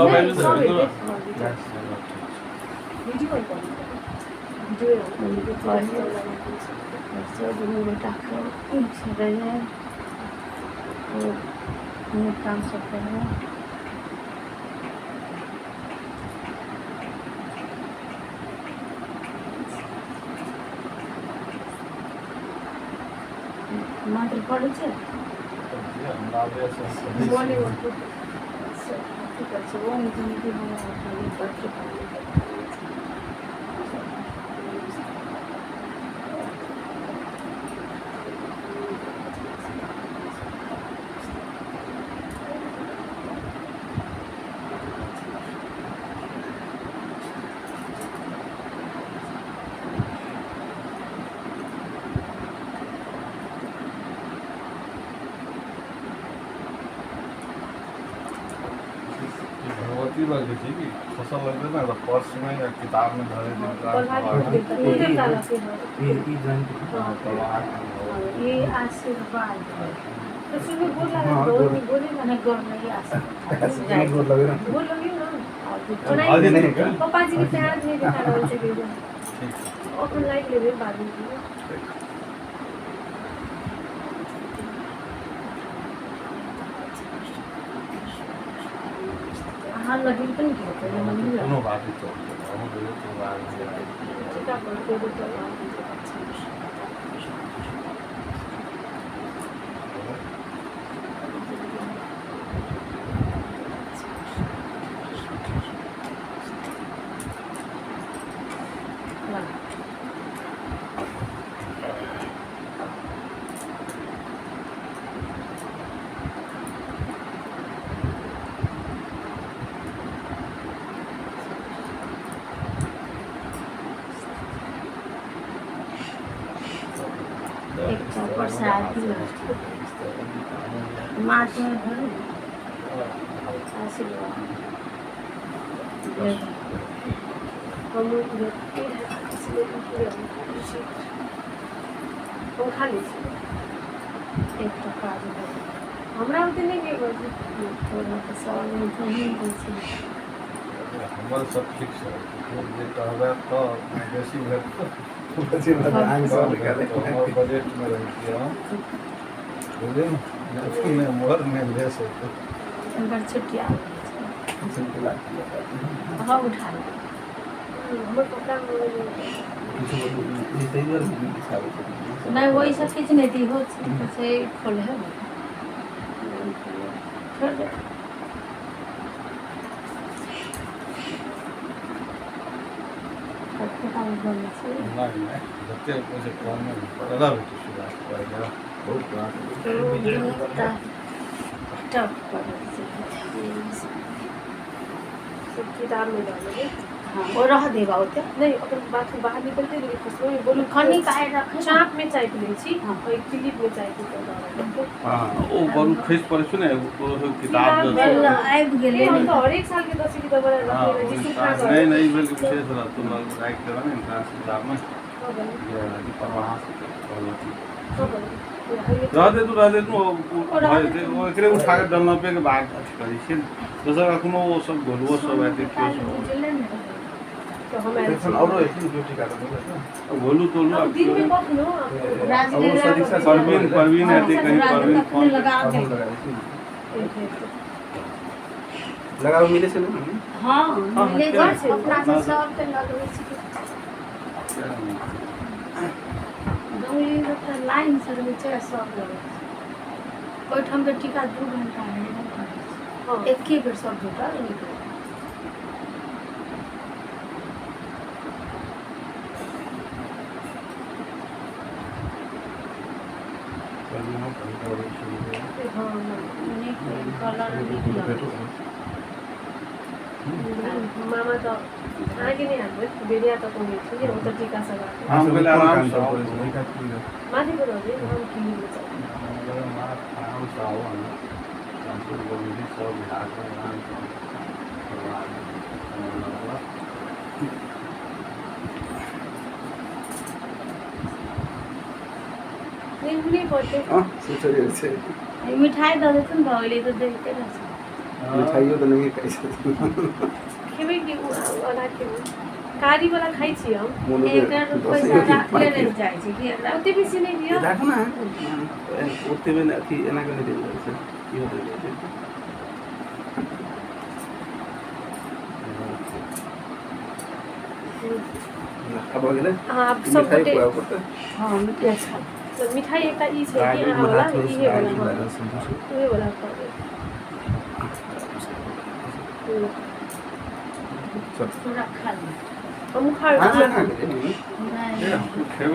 सब नहि, आबि सब जेतै एतै। ने? हँ, चलो, ठीक छै। वीडियो कॉल कऽ वीडियो। सब दुनू गोटाके नीकसँ रहै, नीक काम सब करै। मंत्र पढ़ै छै। हमरा आबैए से हम पढ़ै छी। बोले की कहै छै? ओम जिनगी पत्र। ई भगवती लग छै कि खसल लगतै ने तऽ पर्स में या किताब में धरे देवता लगे। ई जॉइन। हाँ। ये आशीर्वाद। तो सुनू, गोर लागत, बहुत नीक बोले ना। नहि, गोर नहीं, आशीर्वाद। गोर लगे ना। गोर लगियौ ना। ओना भऽ जेतै। पप्पा जी के प्यार नहि देखा रहल छै कहियो। ठीक छै। अपन लाइक लेबै बादमे। अहाँ लगेल तऽ नहि हेतै। कोनो बात नहि, चलतै। अहूँ देबै तऽ बात। टीका पड़तै तऽ। एकटा प्रसादी माथमे धरू, आशीर्वाद। हम हम खा लै छी। एकटा काज भऽ हमरा ओते नहि गेल। तोरा तऽ सब तोही दै छै। हमर सब ठीक छै, जे कहबै तऽ बेसी भेल तऽ हमर बजटमे रहितियै हम, बुझलियै ने? नहि मोर नहि लेस हेतै। हुनकर छुट्टी आबै छै। हाँ, उठा ले। हमर कपड़ा। नहि, ओहि सब किछु नहि दिहो छै, खोल है, छोड़ दे। कतेक आब बनै छै? नहि नहि, जतेक ओहिसँ कमे पड़ला बेटी सुधार पड़ैया बहुत बात। दुनूटा टप करै छै। सब किताब में डाल देबै। हाँ, ओ रह देबा ओते। नहि, अपन बाथरूम बाहर निकलते लेकिन फसलो में बोलू। कनिक आइ रखै। चाप में चाय पी लै छी। हाँ। और क्लिप में चाय पी कऽ दऽ देबै। हँ, ओ बरू खसि पड़ै छै ने, तोरो सब किताब किताब दऽ बल्ल आबि गेलै। ए, हम तऽ हरेक साल के 10 किताब बना हँ। रखने रहै छी, सुखा कऽ। नहि नहि, ई भेल कि विशेष रहत तो राखि देबै ने इन्ट्रांस किताबमे जे परवाह भगवती। रह दे तू, रह दे तू, ओ भऽ जेतै। ओ एकरे उठा कऽ डलनपे के बाद अथी करै छियै ने, दोसर एखनो ओ सब गोलुओ सब हेतै, केओ सब। बुझले ने। तऽ हम आयल छी। औरो टीका गोलू तोलू। आब दिन में कखनो परवीन, परवीन हेतै कहीं, परवीन फोन लगा दे। लगाव मिले छै ने? हाँ, हाँ, मिले क्या? छै, अपना से सबके लगबै छै। दौड़ी तऽ लाइन से रहै छै आ सब लगै छै। ओहिठाम तऽ टीका 2 घंटा हेबे करै छै। हँ। एके बेर सब जुटल निकल। परवीनो कहीं करै छै। हँ। नीक कलर नीक लगै छै। मामा तऽ अहाँके नहि आबि बेरिया तऽ कहै छी ओ तऽ टीका सब आबै। हम कहले आराम से आउ। माथि पर रहबै, हम क्लिप में चाय। आराम से आउ, अहाँ कानपुर गोविंदी सब बिहार के आराम से आउ। परिवार नहि, नहि पड़तै। हँ, से चलि छै। ई मिठाइ दऽ देथुन, भऽ गेलै तऽ दैते रहै छै। मिठाइयो तऽ नहिए खाइ छथिन। खेबै कि ओ आधा खेबै? कारी वाला खाइ छी हम। मोनो के एकर दस पैसा गो के राखले पाकेट। रहि जाइ छै कि एकरा। ओते बेसी नहि दिअ। राखू ने, ओते मे अथी एना कऽ नहि देल जाइ छै, इहो देल जाइ छै। आब भऽ गेलै। अहाँ आब सब मिठाइ गोटे खुआबऽ पड़तै। हँ, मिठाइ खा। तऽ मिठाइ एकटा ई छै कि अहाँ वाला इहे वाला, हँ, लागल संतोष। उहे वाला खुआ देब। चल। पूरा खा ले। हमहूँ खा अहाँ लेबै। खा गेलियै? नहि। खेबै।